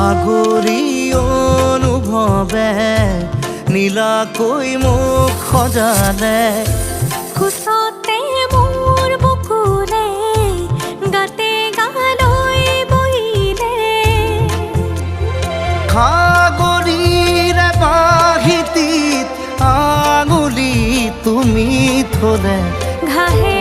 আগুৰি অনুভৱে নীলাকৈ মোক সজালে। কোচতে মোৰ বকুলে গাতে গালৈ বহিলে। খাগৰিৰে বাহিতিত আঙুলি তুমি থলে। ঘাঁহে।